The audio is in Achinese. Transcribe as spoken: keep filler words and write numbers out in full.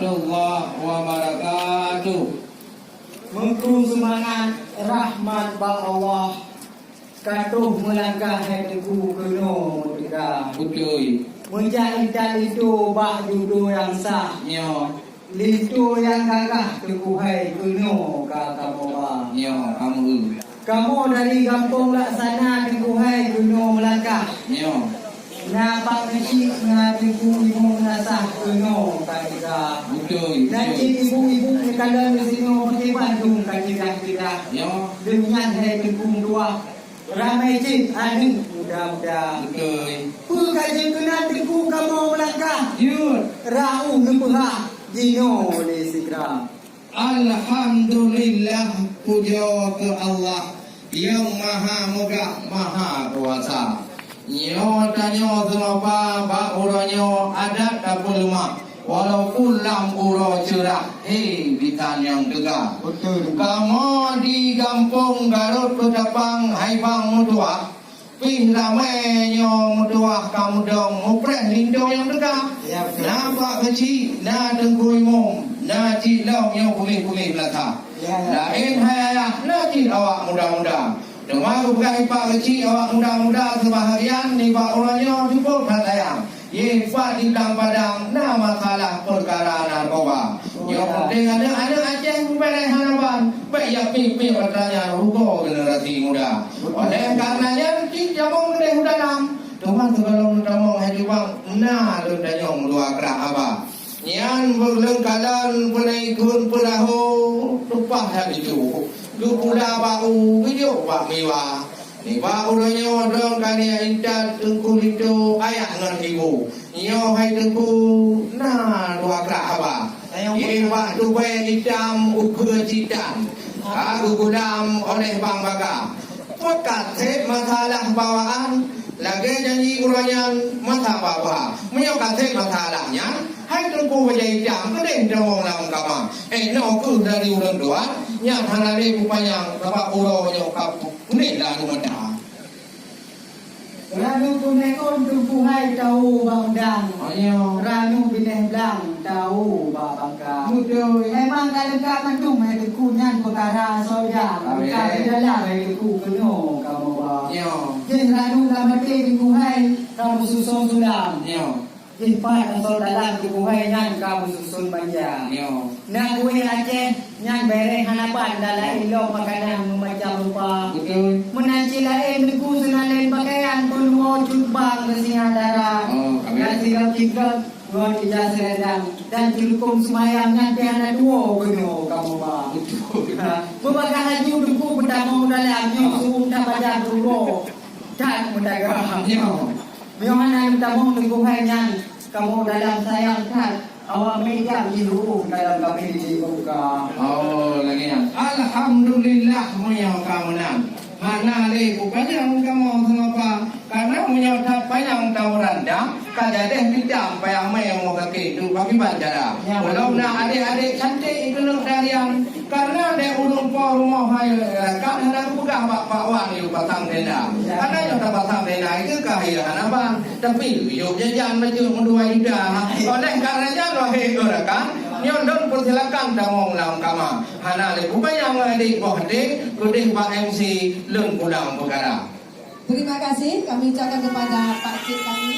Allah wabarakatuh. Meukru seumangat rahmat bak Allah, ka troh meulangkah hai Teungku keunoe meuteuka. Beutôi. Meujak intat linto bak judo nyang sah. Nyoe. Linto nyang gagah Teungku hai keunoe ka kamoe ba. Nyoe, kamoe. Kamoe dari gampông Laksana Teungku hai keunoe meulangkah. Nyoe. Na Pak Keuchik, na Teungku Imum, na sah keunoe ka teuka. Beutôi, beutôi. Na cit ibu-ibu nyeukalon disinoe pakai bandum ka ceudah-ceudah. Nyoe. Deungon hai Teungku meutuah, ramé cit aneuk muda-muda. Beutôi. Peue ka jeuet keunan Teungku kamoe meulangkah? Jeuet. Rahu neupeuhah jinoe lé sigra. Alhamdulillah, pujoe keu Allah nyang Maha Meugah, Maha Kuasa. Nyoe tanyoe seumapa bak uroe nyoe adat tapeuleumah, walaupun lam uroe ceurah, he bisan nyang teuga. Beutôi. Kamoe di Gampông Garot Peutapang hai bang meutuah, pih ramé nyoe meutuah ka meudong mupreh linto nyang teuga. Ya, beutôi. Na Pak Keuchik, na Teungku Imum, na cit lom nyoe puléh-puléh Meulata. Ya, ya. Laén hai ayah, na cit awak muda-muda. Teuma geupeugah Pak Keuchik awak muda-muda seubahagian nibak uroe nyoe cukup that sayang. Ye, pat di Blang Padang na masalah peukara narkoba. Nyoe peunteng aneuk-aneuk Aceh beubeureh hana ban, bèk jak piep-piep atra nyan rugoe generasi muda. Oleh karena nyan, cit jamong leubeh u dalam. Teuma sigohlom tamong hai jubang, na lôn tanyong dua krah haba. Nyan beuleungkalan peunaikon peurahô, tumpah that laju. Geupula bak u, geujok bak miwa. Nibak uroe nyoe droe ka neujak intat Teungku linto ayah ngon ibu. Nyoe hai Teungku na dua krah haba. Nibak tubèe itam ukeue sitan ka geugulam oleh bang baga. Peue ka sép masalah bawaan, lagèe janji uroe nyan masa babah. Meunyoe ka sép masalah nyan, hai Teungku bajèe itam keudéh tamong lam kama. Eh, noe keuh dari ulôn tuan, nyan hana lé kupanyang, sabab uroe nyoe ka Nyoe lah rumoh that. Ranup peumeukon Teungku hai tao bak undang. Oh, nyoe. Ranup binéh blang tao bak bangka. Beutôi. Memang ka leungkap mandum hai Teungku nyan peukara soe jak. Amin. Leungkap di dalam hai Teungku keunoe kamoe ba. Nyoe. Jih ranup lam até Teungku hai ka meususon sulam. Nyoe. Jih pat asoe dalam tuboh hai nyan ka meususon manja. Nyoe. Na kueh Aceh nyan bèrèh hana ban dan laén lom makanan meumacam rupa. Beutôi. Meunan cit laén Teungku seunalén pakaian peurumoh cut bang geusingat dara. Oh, amin. Dan sigap-sigap ngon ija seurendang dan ceulukong seumayang nyan pih hana tuwoe keunoe kamoe ba. Beutôi. Ha, meubagaih laju Teungku peutamong dalam nyoe su'um that pajan tuwoe that meutaga. Nyoe. Meunan tamong teungku hai nyan, kamoe dalam sayang that, awak meujak jih ru'uh dalam kami jih buka. Oh, lagèe nyan. Alhamdulillah, meunyoe ka meunan. Hana lé kupanyang kamoe seumapa, karena meunyoe that panyang tameuran dam, ka jadeh bidang payah mé moh kaki tu bagi banjara. Ya, betul. Walau na adék-adék cantik keuneuk tarian, Karena dek ureueng po rumoh hai rakan hana geupeugah bak Pak Wan yue pasang tenda. Karena nyoe tapasang tenda itu ka hai hana ban. Tapi yue jajan bacut meudua juta. Oleh karena nyan, wahé rakan, nyoe lôn peusilakan tamong lam kama. Hana lé kupanyang adék boh até, keudeh bak M C lôn pulang peukara. Terima kasih kami ucapkan kepada Pak Cik kami.